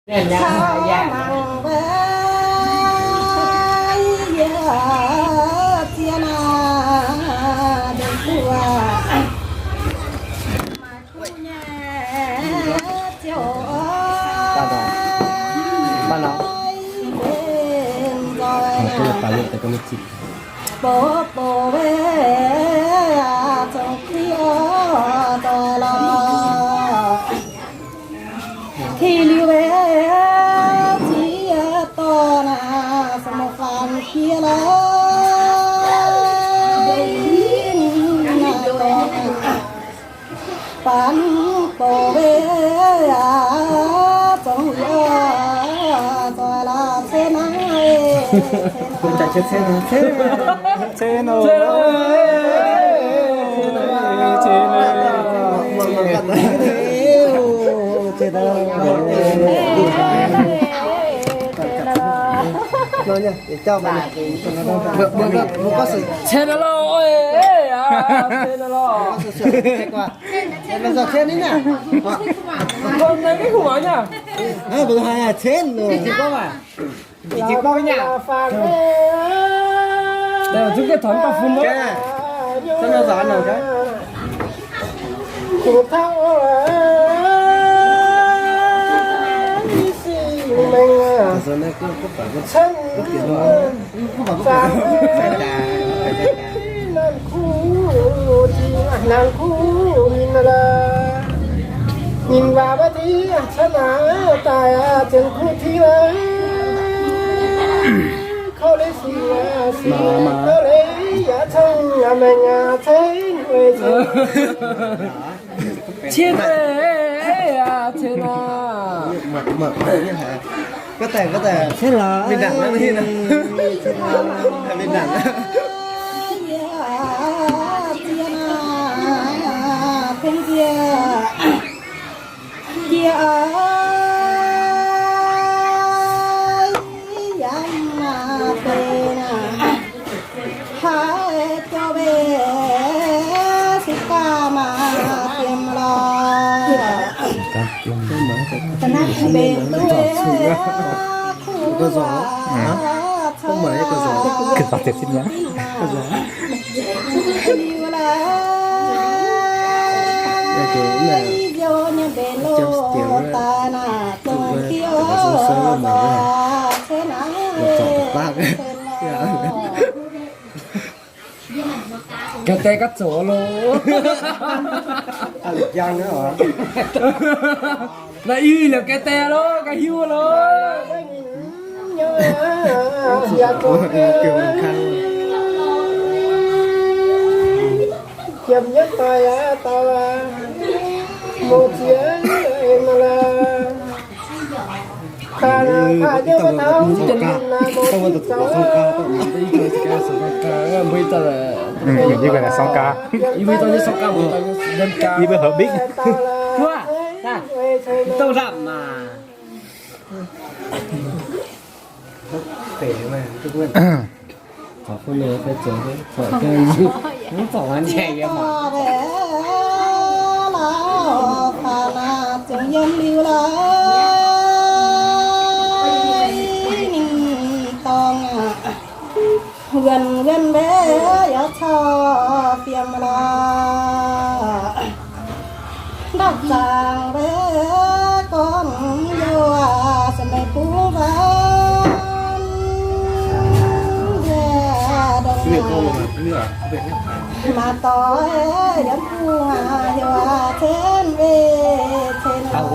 Mangc yie zien aa, dongh duqv maaih kuv nyei ziouc nzoih bouc bouc weic aa, zongh kuv oix nzoih lorqc. Ti liuz weic ziex dorn aa, se mouc faanv jiex lorqc. Faanv bouc weic aa, zongh yie nzoih lorqc cen naaiv. Cen oc. Cen lorqc, cen lorqc. Cen lorqc, cen lorqc. Cen lorqc. Nanv kuv, nanv kuv ninh lorqc. Ninh waac maiv deix cuotv naaic daaih zienx kuv tiuv. Kouv leiz sic sic, kouv leiz yaac cong maengx ceix weic cien. Cien aac, cien aac. Mienh nangc naaiv, mienh nangc. Jiex aac, yaac maaih deix naaic, haaix jauv mbenc se gaax maaih fiem lorqc. Ga'naaiv mbenc duqv kuv aac, cong liuz laaix, nziouv nyei mbenc loh daaih naaic, dongh diuh se naaic, ga'deix ga'zoux loh. Naaiv i liouc ga'deix loh, ga'hiuv loh. Jiem nyei doic aac, dauh aac, mouz ziex eix nor laaix. Kaax, kaax nyei wuov dauh, mouz ziex eix nor laaix. Yie mbuo dauh nyei song gaax, yie mbuo heuc mingh. Dauh laaix, douh lamh maah. Zungv yiem liuz laaix, ninh dorngx aac, wuonh wuonh mbe yaac cau fiem lorqc. Ndapv zaangc mbe gorngv youh aac, se meih bungx nzaanx nzengc dongh maaih doic yiem bung aac, youh aac, cen weic cen. Kaax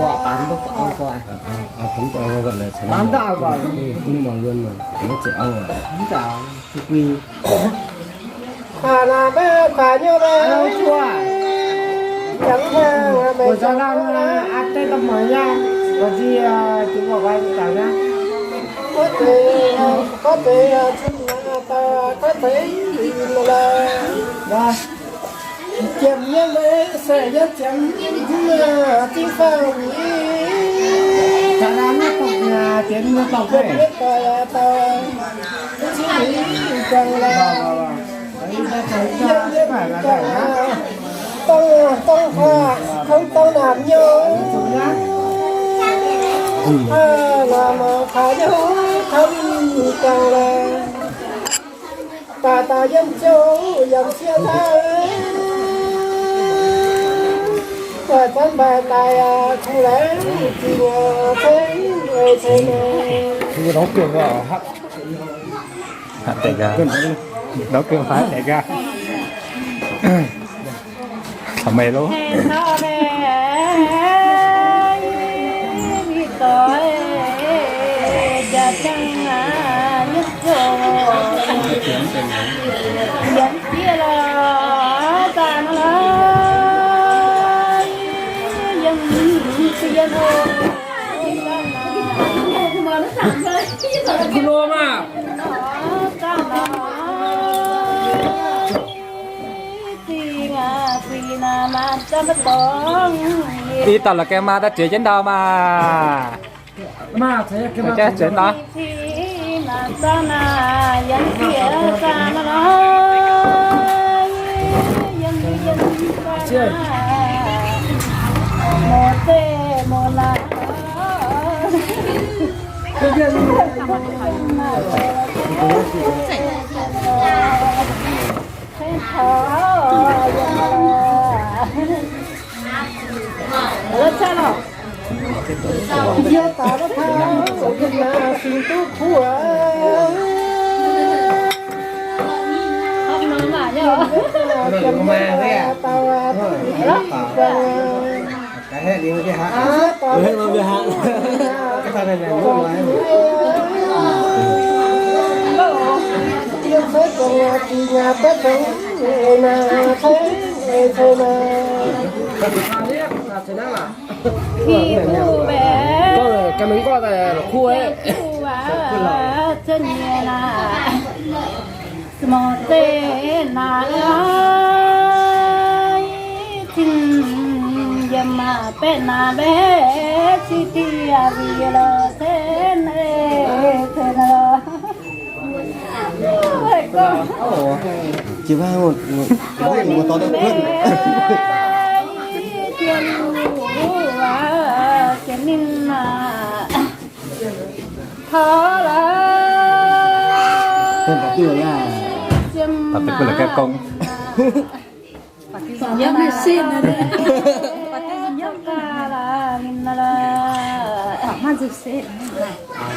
naaic maiv kaax nyei maiv. Mbuo zaux laanh aav deix da'mueiz nyei, ga'ndiev jiu guoqv guaix daaih nyei. Gorngv deix, gorngv deix, gorngv deix, Jiem nyei mbe se yiem jiem, zinh faang nyei. Jiem nyei doic, dauh, zinh jangx laaix. Yiem nyei jangx laaix. Dongh, dongh kaax, kungx dongh naamh nyei. Aa, naaiv maaih kaaix nyei taux mingh jangx laeh, daaih daaih yiem ziouc yaac siev daaih, daaih zanv mbaih daaih aqv, kungx laengz zingh aqv, ceng ei ceng ei. Haaix deix gaax? Nor gengh haaix deix gaax? Caux meih lo. Ih dauh la'gaengh maa daaih ziex jienv ndau maah. Ziex jienv ndau.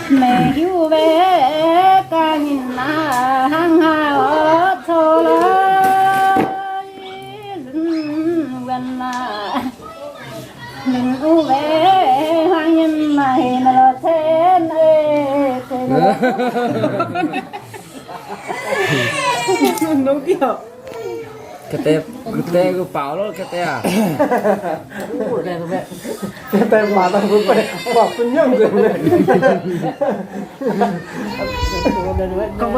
Meih hiuv mbuo ganh ninh hnangv haaix oc, coqv lorqc, nzuonx wuonh aac, ninh uv mbuo hnangv nyei maaih hec nor lorqc, cen ei cen. Ga'deix, ga'deix ga'baaux lorqc, ga'deix aac. Ga'deix mangc daaih mbuo beiv guangc duqv nyiemv nzengc. Mv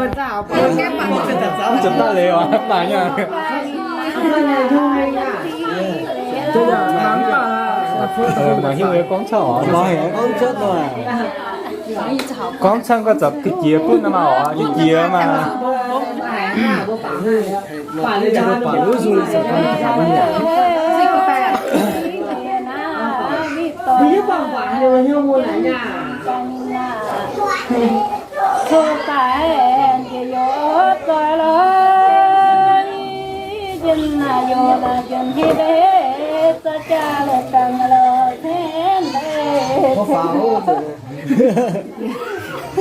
zuqc daaih leiz oc, mangc nyei. Mangc hiuv gorngv cuotv oc, mangc hiuv gorngv cuotv oc. Gorngv camv ga'zapc ga'jiex butv nor maah oc, jiex jiex maah.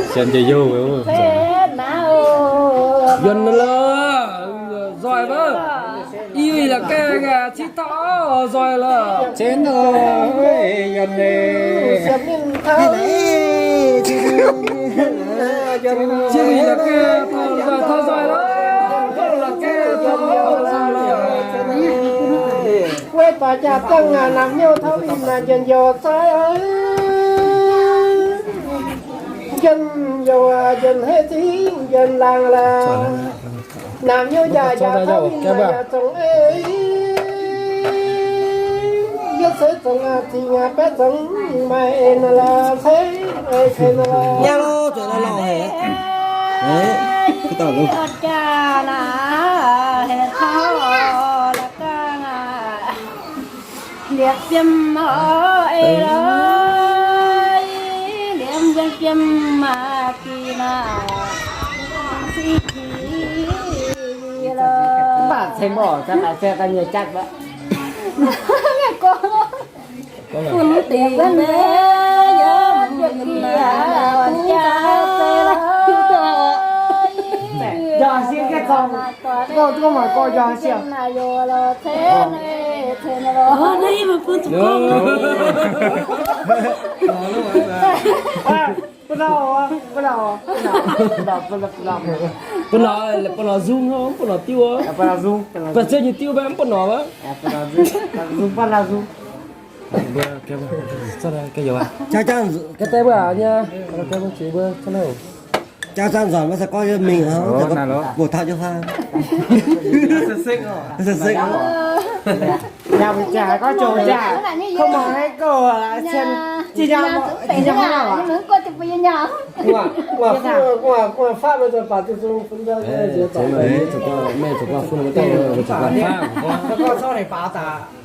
Sienx njiec youh. Yuonh lorqc, nzoih wuov. Yie la'gaengh cingx taux nzoih lorqc. Cien oc, Yuonh naaic. Yie la'gaengh taux nzoih, taux nzoih lorqc. La'gaengh taux nzoih lorqc. Weic baac jaax zangh aac, namx nyouh taux ih naaic njien-youh zoi oc. Njien-youh aac, njien-hei zingh, njien-laangc laac. Namx nyouh jaax jaax taux ih naaic yaac zongx ei. Yietv seix zongx aac, zingh aac, baeqv zongx maaih en laac, ceng ei ceng laac. Nyei lo, zueiz lorqc haic. Jaax naaic hec taux la'gaengh aac. Liepc fiem oc, ei lorqc, Mv baac ceng mv oc, daaih daaih nyei jatv aqv. Bun dingc mv jaax, njorngh sieqv gaeqv zorng, gorngv mangc gorngv njorngh sieqv. Bun norqc, bun norqc, bun norqc, bun norqc, bun norqc nzung, bun norqc diuv. Baac zienh nyei diuv mv baac mv bun norqc wuov. Jaa zaangv nzunc maiv sai gorngv mingh, buoz taux jienv faang. Nyaah mbuo jaa haiz gorngv jomc jaa, kouv mangc haiz gouh, cien, jiex nyaah, jiex nyaah hnangv nor aqv. Gu'nguaaic, gu'nguaaic, gu'nguaaic faatv maiv zuqc baac duqv zungv fun, maiv zuqc gu'nguaaic, maiv zuqc gu'nguaaic fun, maiv zuqc gu'nguaaic faatv.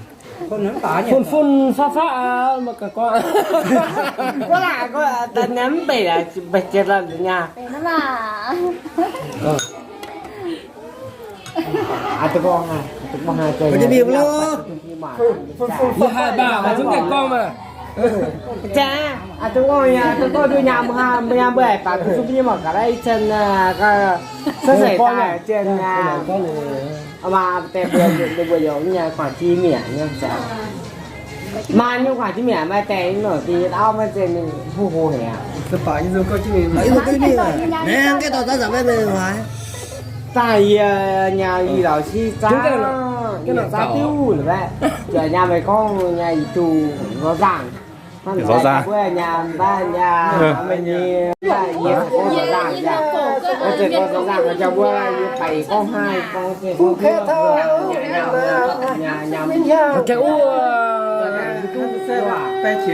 Fun fun faatv faatv aqv, maiv gaax gu'nguaaic. Gu'nguaaic, gu'nguaaic, daaih mv beic aqv, beic jiex lorqc nyaah. Yie haih mbaah, maiv zungv gaengh gorngv maah. Jaa, aa, duqv gorngv yie, duqv gorngv nduqc nyaam mbuo, mbuo nyaam mbuo baac duqv zungv nyei mangc gaax, ih zanc, suv seix daaih, zanc, aa, maaih deix mbuo, mbuo yaac mv nyaanh guangc jienv mietc nyei. Maaih nyungc guangc jienv mietc, maaih deix nor dingc auv maiv zeiz ninh huv hlo haic aqv. Daaih yie nyaam i lauz si zaangv, zaangv diuv la'baeqv, zuqc nyaam meih gorngv nyaam i duqv nzorng zaangh. Nzorng zaangh. Mbuo nyaam mbaeqv nyaam meih nyei, yie gorngv nzorng zaangh, yie gorngv nzorng zaangh, mbuo yie baac gorngv haih gorngv zeiz gorngv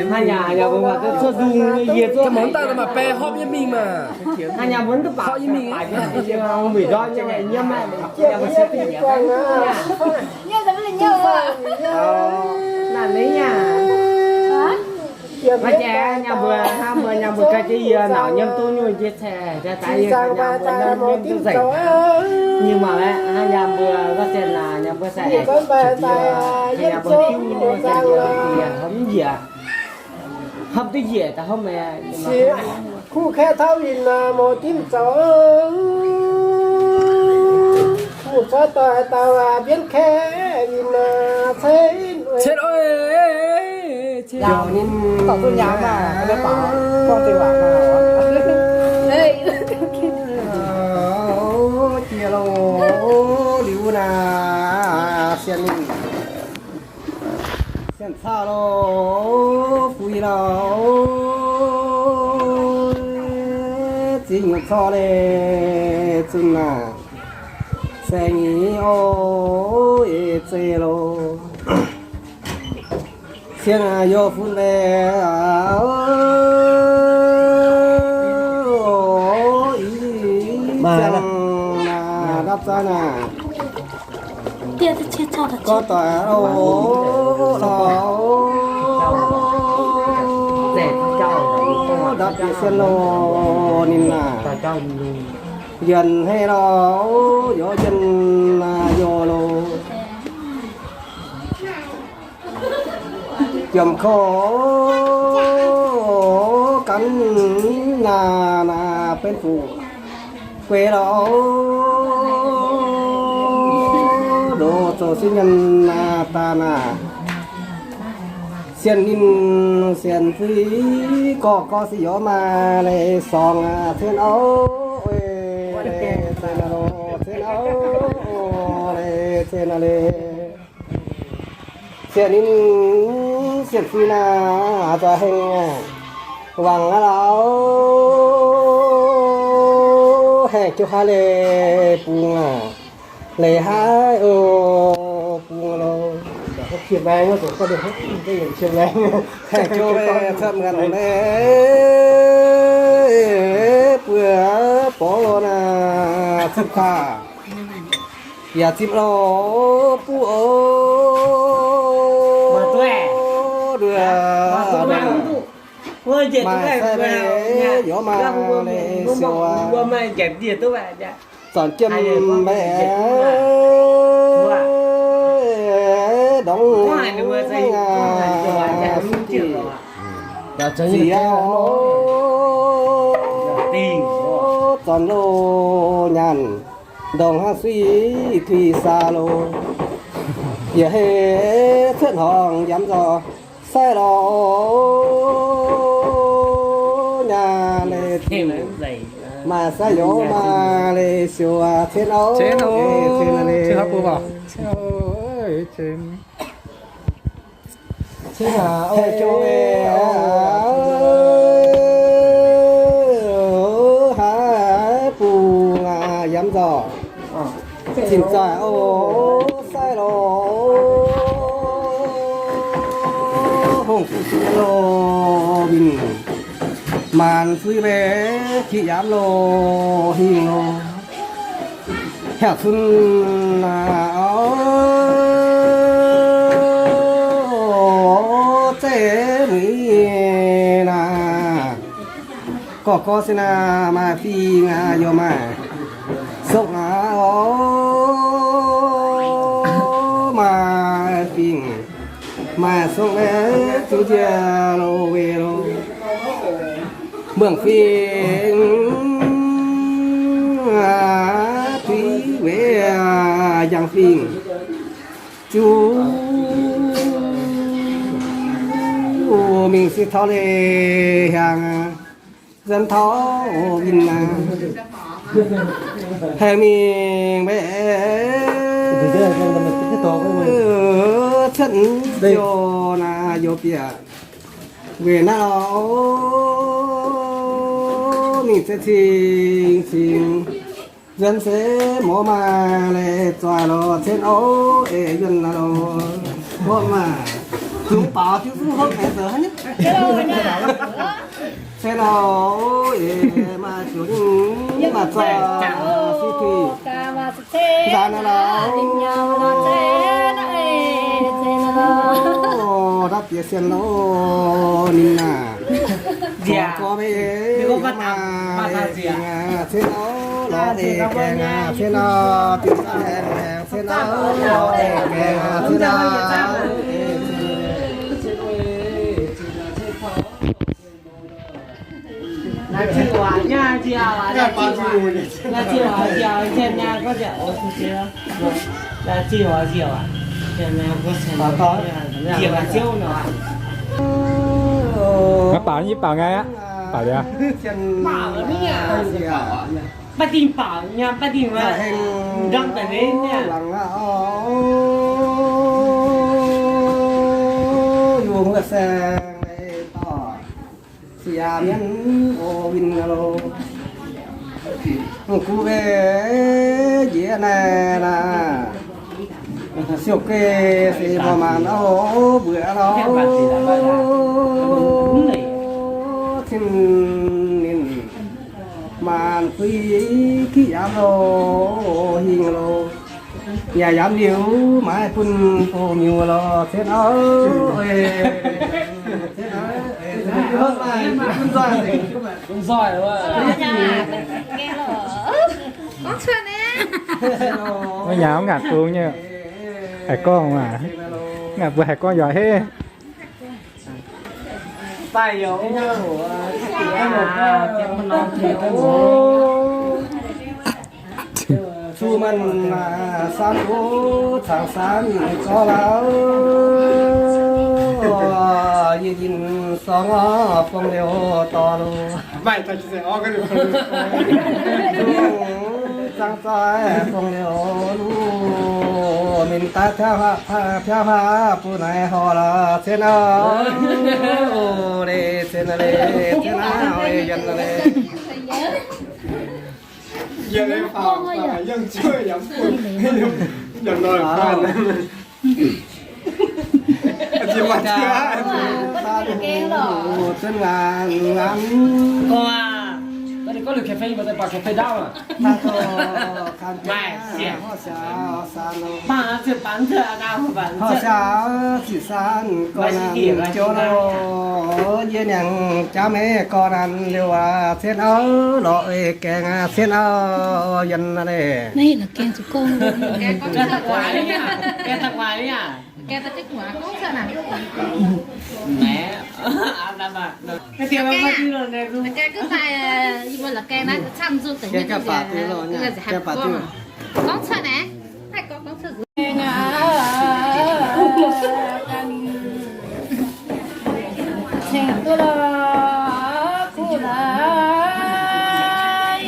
Hnangv nyaah yaac mbuo maaih cuotv nzung nyei yie zuqv mangc daaih maaih baeng hopv nyei mingh maah. Hnangv nyaah mbuo mv duqv baac hopv nyei mingh, weic ndortv nyei nyiemv maiv, yaac mbuo se duqv nyiemv. Naaiv nyaah, maaih jaax nyaah mbuo hnangv mbuo nyaah mbuo ganh jienv yie naaic nyiemv duqv nyungc jiex cai, daaih yie nyaah mbuo nyiemv duqv nzengc. Nyungc maaih laeh hnangv nyaah mbuo gorngv zien naaic nyaah mbuo sai, hnangv nyaah mbuo hopv mv njiec, hopv duqv njiec daaih hopv meih. Kuv kaeqv tauv winh mouz dimv zoux, kuv coix doic dauh mbienv kaeqv winh ceix. Ceix oix, ceix ninh dauh duqv nyaam maah, gorngv deix waac maah. Jiex loh, liuz naaic sienx ninh. Sienx caux loh, fuix loh, zingh nyutc corc leiz zunc naaic, saeng nyei oc, eix zeiz loh. Sienx yaac fun leiz, ih ziangh naaic ndapv zaaih naaic. Gorngv doic oc, ndapv bieqc sienx loh ninh naaic. Yienc hei loh, youz yienc youz loh. Jomc kouv gan naaic, naaic benx fuqv gueix loh, ndoqc zoux sin nyanc naaic daaih naaic. Sienx ninh sienx fuix gorx gorx sic youz maaih leiz sorngx cien auv, leiz cien loh, cien auv, leiz cien leiz. Sienx ninh sienx fuix naaic, zuqc hengx wangc aqv lauh, hengx jiu haaix leiz bungx aac, leiz haaix oc bungx loh. Hengx jiu leiz cuotv nqanx leiz, buo borqv loh naaic, zipv daaih yaac zipv loh, buv oc. Maaih sai mbe yaac maaih leiz siou aqv. Zornc jiem mbe ndongc hnangv aqv, suiv diqc ziangx oc. Zornc loz nyaanh ndongc hnangv suiv tuix saa loz. Yaac hei cuotv horngh yaac mv nzorc sai lorz nyaanh leiz, maaih sai youz maaih leiz siou aqv, cen oc. Cen oc. Ceng aac, haih jong haaix bung aac, yaac mv nzorc. Zinh zaaic oc, sai lorz hungh fuqv sieqv loh winh, maanc fuiv mbe qiqv yaac mv loh hingh loh. Heuc cun aac, oc, zeiv muiz naaic, gorx gorx se naaic maaih fingx aac, yaac maaih sokv aac, oc, maaih fingx maaih sokv, zuqc njiec loh weic loh. Muangx fingx, tuix weic, njang fingx, zuqc mingh se taux leiz hiaangx, nzuonx taux winh aqv. Haih mingh mbe cuotv nziouv naaic youz bieqc weic naaiv oc. Mingh se cing-cing, nzuonx se mov maaih leiz zoih loh, cen oc, eix yuonh naaiv loh. Mov maaih zungx baaux jienv zungv hopv mengh zoux haaix nyungc. Cen oc, eix maaih ziouc nyungc maaih zoih siv tuix nzaanx naaiv loh. Ndapv diex sienx loh ninh naaic. Gorx mbe maaih cen oc, lorz eix gaengh aac, cen oc, dingc zaqv laengz laengz, cen oc, lorz eix gaengh aac, cen oc. Maiv baaux, yie baaux nqaai aqv. Baaux liuz. Baac dingh baaux nyei, baac dingh nzangv daaih nzengc nyei. Yungz saeng-saeng dorh siac mienv o win loh. Gu mbe njiec naaiv naaic, siou guei se mbuo maanc oc, mbuoqc loh. Cin ninh maanc fui kiqv yaac loh, hingh loh. Yaac yaac liuz maiv bun go miuc loh, cien oc. Maiv nyaah mv ngaatc bung nyei. Haiz gorngv aac, ngaatc bung haiz gorngv yaac heiv. Zuqc maanc maah, saanv wuov cangx saanv zorqv lauh. Yie njien sorng orv, fong liouh dorh loh. Zangv zoih fong liouh luv, mingh daaih piauv haav, piauv haav bun naaiv horh lorh, cien oc. Leiz cien leiz cien aav, yienh leiz. Maaih siec. Horh siaaux ziqc san gorn naaiv joux loh, yie niangx jaav maiv gorn naaiv liuz aqv, cien auv lorz ei gaengh aqv, cien auv yien naaiv. Naaiv la'gaengh zuqc gorngv. Gaengh daaih guaax liuz aqv. Gaengh daaih guaax liuz aqv. Gaengh daaih guaax gorngv cuotv naaic. Gaengh daaih, yie mbuo la'gaengh naaiv camv nzunc deix mienh gaengh baac diuh, gorngv cuotv naaic. Haih gorngv, gorngv cuotv nzunc. Ceng duqv lorqc, kuv laaix,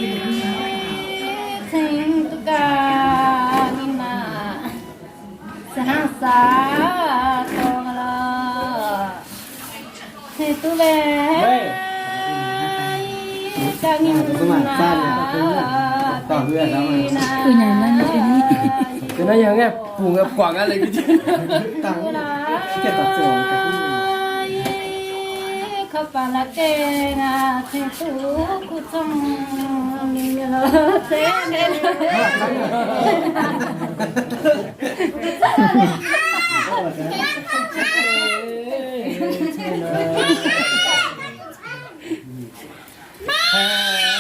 ceng duqv ganh ninh maah, se hnangv saax dorngx lorqc. Ceng duqv lorqc, ganh ninh maah.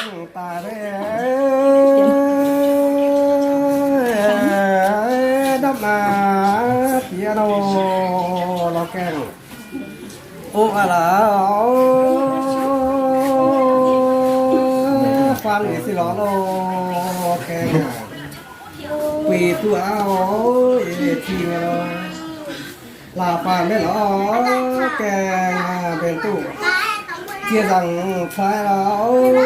Hnangv daaih ndapv maaz bieqc nor, lorz gaengh o aqv lorqc, faang yietc se lorz lorz gaengh aqv, buih duqv aqv, yietc cing lorz. Laaix faanh maiv lorz gaengh mbenc duqv, ziex nzaangc cai lorz,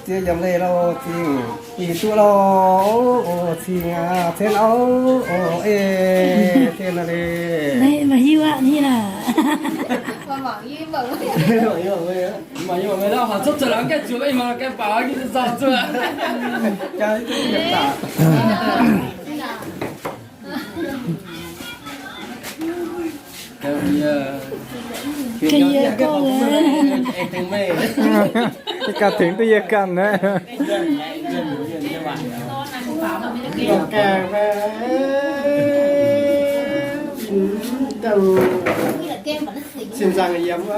ziex yiemc leih lorz zingh, ih duqv lorz, o cing aqv, cien auv, o ei, cien aqv leh. Maiv hiuv aqv ni lorqc. Ga'yie gorngv, ganh tengx duqv yie ganh naaiv. Sin zaangc yiemc,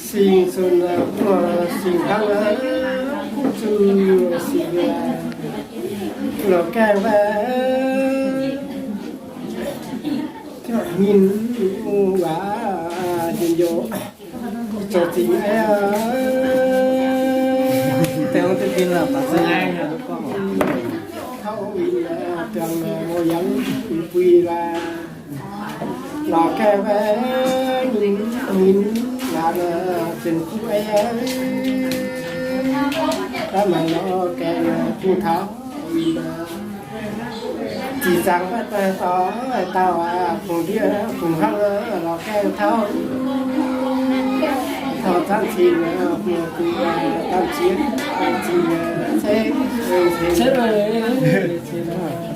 singx zunc, singx hnangv, kuv zunc singx, lorz gaengh mbaeqv, ninh waac njien-youh zoux zingx. Tauv win biangh mouz yangh bui laaix, lorz gaengh mbaeqv, ninh waac zinh kuv ei, daaih maaih lorz gaengh bung taux win. Zinh zaangc maiv daaih dorh dauh aqv, kungx ndiev kungx hnangv lorz gaengh tauv, tauv zanc cing, danv ziex, danv ziex, ceng, ceng, ceng.